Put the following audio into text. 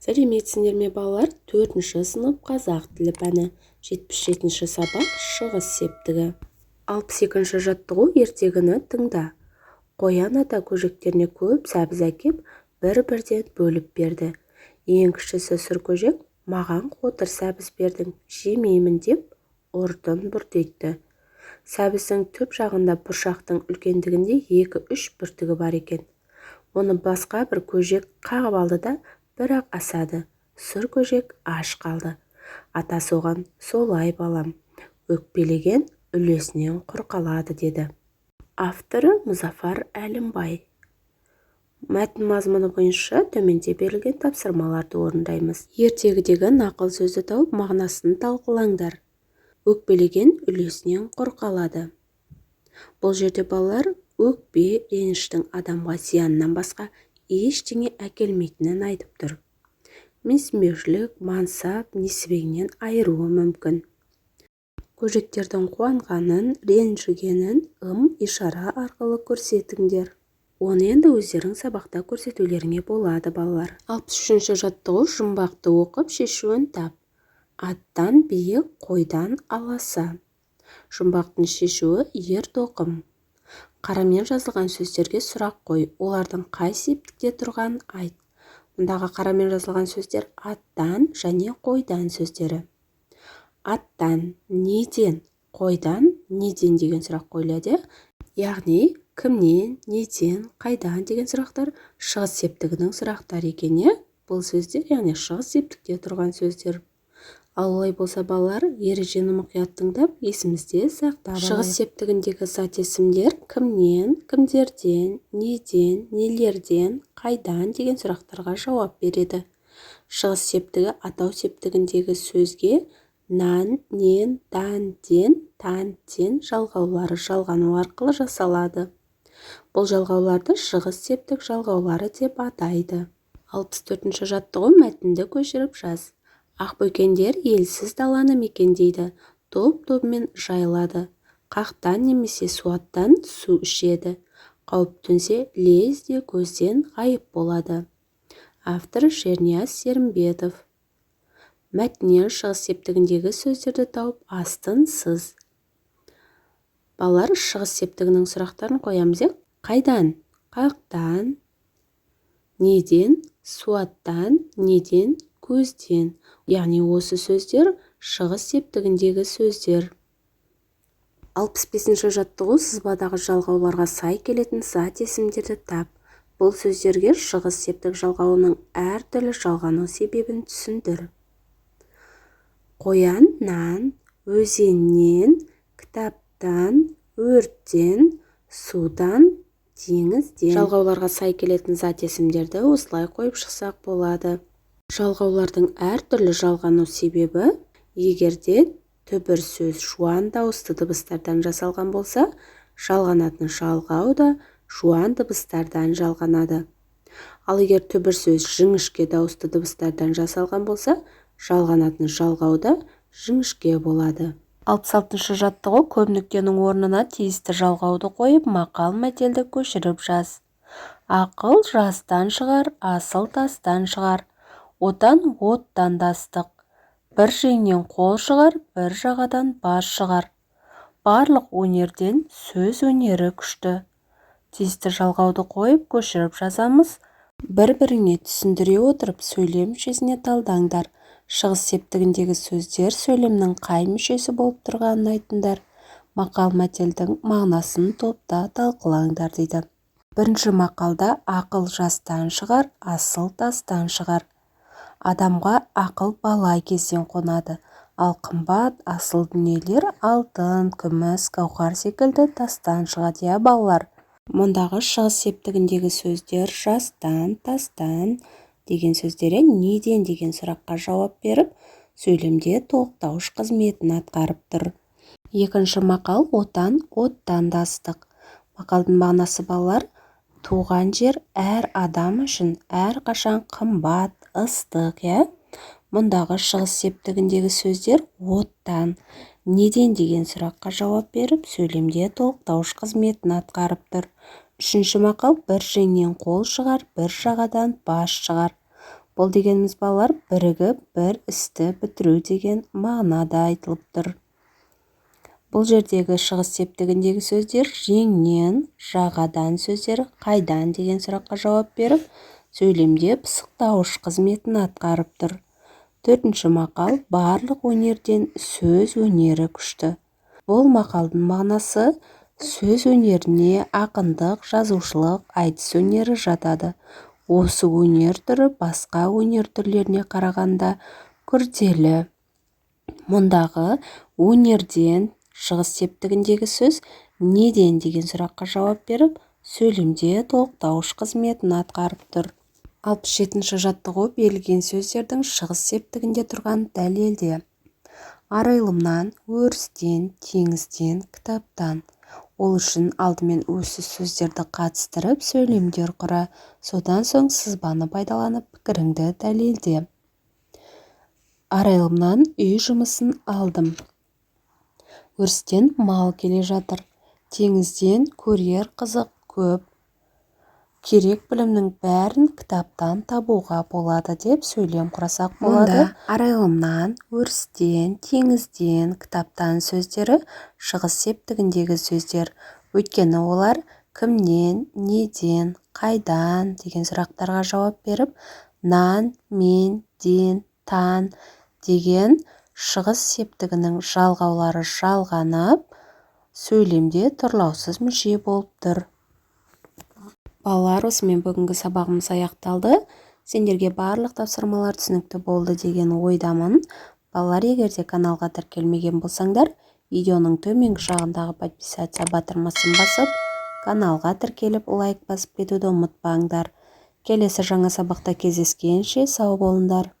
Сәлеметсіңдер ме, балалар! Төртінші сынып, қазақ тілі пәні, 77-сабақ, шығыс септігі. 62-жаттығу. Ертегіні тыңда. Қоян ата көжектеріне көп сәбіз әкеп, бір-бірден бөліп берді. Ең кішісі сұр көжек: «Маған қотыр сәбіз бердің, жемеймін», – деп ұртын бүртитті. Сәбіздің түп жағында бұршақтың үлкендігіндей екі-үш бүртігі бар екен. Оны басқа бір көжек қағып алды да, бір-ақ асады. Сұр көжек аш қалды. Атасы оған: «Солай, балам, өкпелеген үлесінен құр қалады», – деді. Авторы Мұзафар Әлімбай. Мәтін мазмұны бойынша төменде берілген тапсырмаларды орындаймыз. Ертегідегі нақыл сөзді тауып, мағынасын талқылаңдар. Өкпелеген үлесінен құр қалады. Бұл жерде, балалар, өкпе, реніштің адамға зияннан басқа ештеңе әкелмейтінін айтып тұр. Менсінбеушілік, мансап, несібеңнен айыруы мүмкін. Көжектердің қуанғанын, ренжігенін ым-ишара арқылы көрсетіңдер. Оны енді өздерің сабақта көрсетулеріңе болады, балалар. 63-жаттығу. Жұмбақты оқып, шешуін тап. Аттан биік, қойдан аласа. Жұмбақтың шешуі: ер тоқым. Қарамен жазылған сөздерге сұрақ қой, олардың қай септікте тұрғанын айт. Мұндағы қарамен жазылған сөздер аттан және қойдан сөздері. Аттан неден, қойдан неден деген сұрақ қойылады, яғни кімнен, неден, қайдан деген сұрақтар шығыс септігінің сұрақтары екен, иә. Бұл сөздер, яғни, шығыс септікте тұрған сөздер. Ал олай болса, балалар, ережені мұқият тыңдап, есімізде сақтап. Шығыс септігіндегі зат есімдер кімнен, кімдерден, неден, нелерден, қайдан деген сұрақтарға жауап береді. Шығыс септігі атау септігіндегі сөзге нан, нен, дан, ден, тан, тен жалғаулары жалғану арқылы жасалады. Бұл жалғауларды шығыс септік жалғаулары деп атайды. 64-жаттығу. Мәтінді көшіріп жаз. Ақбөкендер елсіз даланы мекендейді, топ-тобымен жайылады, қақтан немесе суаттан су ішеді, қауіп төнсе, лезде көзден ғайып болады. Авторы Шернияз Серімбетов. Мәтіннен шығыс септігіндегі сөздерді тауып, астын сыз. Балалар, шығыс септігінің сұрақтарын қоямыз, иә. Қайдан? Қақтан. Неден? Суаттан. Неден? Көзден. Яғни осы сөздер шығыс септігіндегі сөздер. 65-жаттығу. Сызбадағы жалғауларға сай келетін зат есімдерді тап. Бұл сөздерге шығыс септік жалғауының әртүрлі жалғану себебін түсіндір. Қояннан, өзеннен, кітаптан, өрттен, судан, теңізден. Жалғауларға сай келетін зат есімдерді осылай қойып шықсақ болады. Жалғаулардың әртүрлі жалғану себебі: егерде түбір сөз жуан дауысты дыбыстардан жасалған болса, жалғанатын жалғау да жуан дыбыстардан жалғанады. Ал егер түбір сөз жіңішке дауысты дыбыстардан жасалған болса, жалғанатын жалғау да жіңішке болады. 66-жаттығу. Көп нүктенің орнына тиісті жалғауды қойып, мақал-мәтелді көшіріп жаз. Ақыл жастан шығар, асыл тастан шығар. Отан оттан да ыстық. Бір жеңнен қол шығар, бір жағадан бас шығар. Барлық өнерден сөз өнері күшті. Тиісті жалғауды қойып, көшіріп жазамыз. Бір-біріңе түсіндіре отырып, сөйлем мүшесіне талдаңдар. Шығыс септігіндегі сөздер сөйлемнің қай мүшесі болып тұрғанын айтыңдар. Мақал-мәтелдің мағынасын топта талқылаңдар дейді. Бірінші мақалда: ақыл жастан шығар, асыл тастан шығар. Адамға ақыл бала кезден қонады, ал қымбат, асыл дүниелер алтын, күміс, гауһар секілді тастан шығады, иә, балалар. Мұндағы шығыс септігіндегі сөздер жастан, тастан деген сөздер неден деген сұраққа жауап беріп, сөйлемде толықтауыш қызметін атқарып тұр. Екінші мақал: Отан оттан да ыстық. Мақалдың мағынасы, балалар, туған жер әр адам үшін әрқашан қымбат, ыстық, иә. Мұндағы шығыс септігіндегі сөздер оттан, неден деген сұраққа жауап беріп, сөйлемде толықтауыш қызметін атқарып тұр. Үшінші мақал: бір жеңнен қол шығар, бір жағадан бас шығар. Бұл дегеніміз, балалар, бірігіп бір істі бітіру деген мағынада айтылып тұр. Бұл жердегі шығыс септігіндегі сөздер жеңнен, жағадан сөздері қайдан деген сұраққа жауап беріп, сөйлемде пысықтауыш қызметін атқарып тұр. Төртінші мақал: барлық өнерден сөз өнері күшті. Бұл мақалдың мағынасы: сөз өнеріне ақындық, жазушылық, айтыс өнері жатады. Осы өнер түрі басқа өнер түрлеріне қарағанда күрделі. Мұндағы өнерден шығыс септігіндегі сөз неден деген сұраққа жауап беріп, сөйлемде толықтауыш қызметін атқарып тұр. 67-жаттығу. Берілген сөздердің шығыс септігінде тұрғанын дәлелде. Арайлымнан, өрістен, теңізден, кітаптан. Ол үшін алдымен осы сөздерді қатыстырып, сөйлемдер құра, содан соң сызбаны пайдаланып, пікіріңді дәлелде. Арайлымнан үй жұмысын алдым. Өрістен мал келе жатыр. Теңізден көрер қызық көп. Керек білімнің бәрін кітаптан табуға болады деп сөйлем құрасақ болады. Мұнда арайлымнан, өрістен, теңізден, кітаптан сөздері шығыс септігіндегі сөздер. Өйткені олар кімнен, неден, қайдан деген сұрақтарға жауап беріп, нан, мен, ден, тан деген шығыс септігінің жалғаулары жалғанып, сөйлемде тұрлаусыз мүше болып тұр. Балалар, осымен бүгінгі сабағымыз аяқталды. Сендерге барлық тапсырмалар түсінікті болды деген ойдамын. Балалар, егер де каналға тіркелмеген болсаңдар, видеоның төменгі жағындағы подписаться батырмасын басып, каналға тіркеліп, лайк басып кетуді ұмытпаңдар. Келесі жаңа сабақта кездескенше сау болыңдар.